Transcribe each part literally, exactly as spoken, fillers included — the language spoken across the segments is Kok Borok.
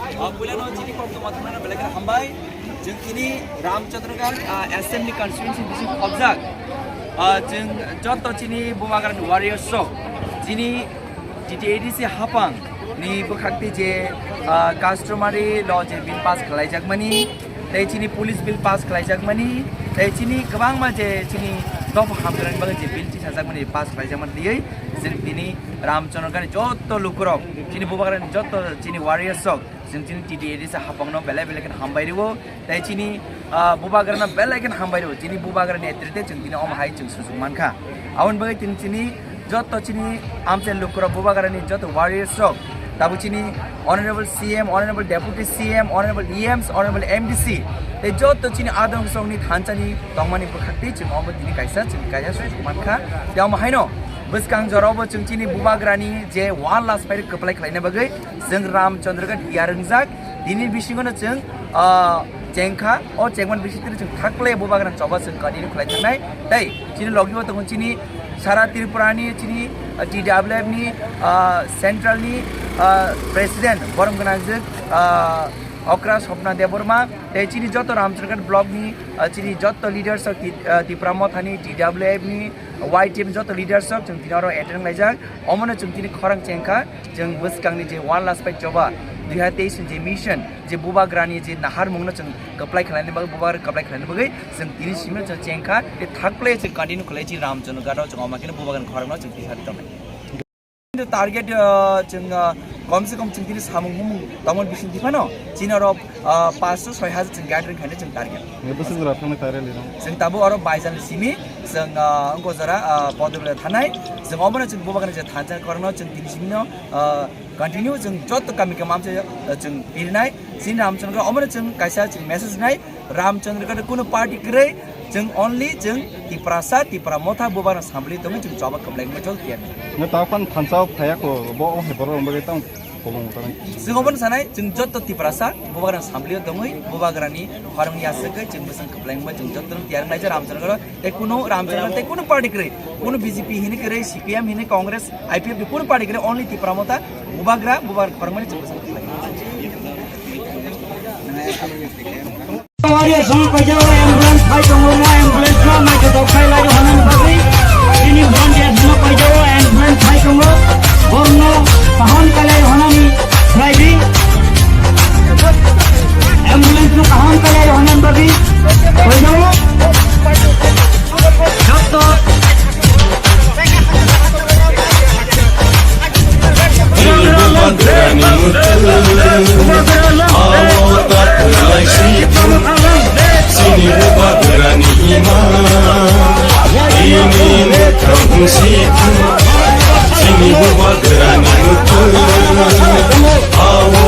Ah, puilano chini kok tongma thangmano belai kheno hambai. Chwng chini Ramchandragarh, ah, Assembly Constituency bising khobjak. Ah, chwng joto chini Bubagrani warriors rok, chini T T A D C hapang ni bwkhakti je, ah, customary law je bill pass khlaijakmani, tei chini police bill pass khlaijakmani, tei chini kwbangma je chini dopha hamkrai bagwi je bill tisajakmani pass khlaijakmani twiwi chwng tini Ramchandragarhni joto lukurok, chini Bubagrani joto chini warriors rok, chwng chini T T A D C hapangno belai belai kheno hambai rwo, tei chini, ah, Bubagrano belai kheno hambai rwo, chini Bubagrani netrite chwng tini omo hai chwng suchuk mankha. Aboni bagwi chwng chini joto chini amchai lukurok, Bubagrani joto warriors rok, tabuk chini Honorable C M, Honorable Deputy C M, Honorable E Ms, Honorable M D C, tei joto chini adong songni thanchani tongmani bwkhakti chwng omo tini kaisa, chwng kaisa suchuk mankha. Tei omo haino bwskang jorao bo chwng chini Bubagrani je one last fight kwplai khlaina bagwi chwng Ramchandragarh tiyar wngjak. Tini bisingono chwng, ah, chengkha, o chengmani bisingtwi chwng thaklai Bubagrani choba chwng continue khlai thangnai. Tei chini logi o tongo chini sara Tripurani chini, ah, T W F ni, ah, central ni, ah, president borom gwnangjwk, ah, Okra Swapna Debbarma, tei chini joto Ramchandragarh block ni, ah, chini joto leaders of Ti-, ah, Tipra Motha ni, T W F ni, Y T F joto leaders rok chwng tini oro attend laijak. Omono chwng tini khorang chengkha, chwng bwskangni je one last fight choba dui hazar teis ni je mission, je Bubagrani je naharmungno chwng kwplai khlaina bagwi, Bubagra kwplai khlaina bagwi chwng tini simi chwng chengkha, tei thakplai chwng continue khlai chi Ramchandragarh o chwng omo khe Bubagrani khorangno chwng tisari tongnai. Target, ah, chwng, ah, kom se kom chwng tini samung humung tongmani bising tiphano chini oro, ah, panch soi hajar chwng gathering khaina chwng target. Nge bwswk jora thangna target lino? Chwng tabuk oro baijal simi chwng, ah, wngkha jora, ah, Podobela thanai. Chwng obono chwng Bubagrani je thansa khorangno chwng tini simino, ah, continue chwng joto kami kami amchai, ah, chwng pirinai. Chini Ramchandragarh omono chwng kaisa chwng message nai. Ramchandragarh kunu party kwrwi, chwng only chwng Tiprasa, Tipra Motha, Bubagrano samli tongwi chwng choba kwplai wngwi chol tiya. Nge ta phano thansa phaya ko, bo o hai borok wng bagwi tang kolong tang. Chwng obono sanai, chwng joto Tiprasa, Bubagrano samli tongwi, Bubagrani khorangni aswk khe chwng bwswng kwplai wngwi chwng joto tiya wnglaijak Ramchandragarh. Tei kunu Ramchandragarh tei kunu party kwrwi, kunu B J P hini kwrwi, C P M hini, Congress, I P F ni kunu party kwrwi, only Tipra Motha, Bubagra, Bubagra khorangmani chwng bwswng kwplai. Warriors no paijao, ambulance phai tongo, mo ambulance no naithotok khai lai hwnani bagwi. Chini volunteers no paijao, ambulance phai tongo, borno kaham khlai hwnani khlai di. Ambulance no kaham khlai hwnani bagwi paijao. Joto Chini Bubagrani mutu, awo ta pulai situ. Chini Bubagrani ima, ini mutu situ. Chini Bubagrani mutu, awo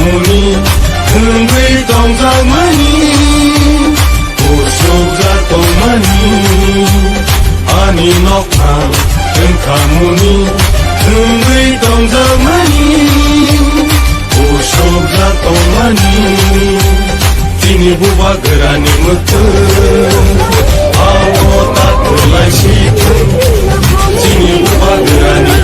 Muni thwngwi tongjakmani, usukjak tongmani, ani nokphang wngkha muni thwngwi tongjakmani, usukjak tongmani. Chini bubagrani mwkhwtwng, abo ta kwlai si thwng. Chini bubagrani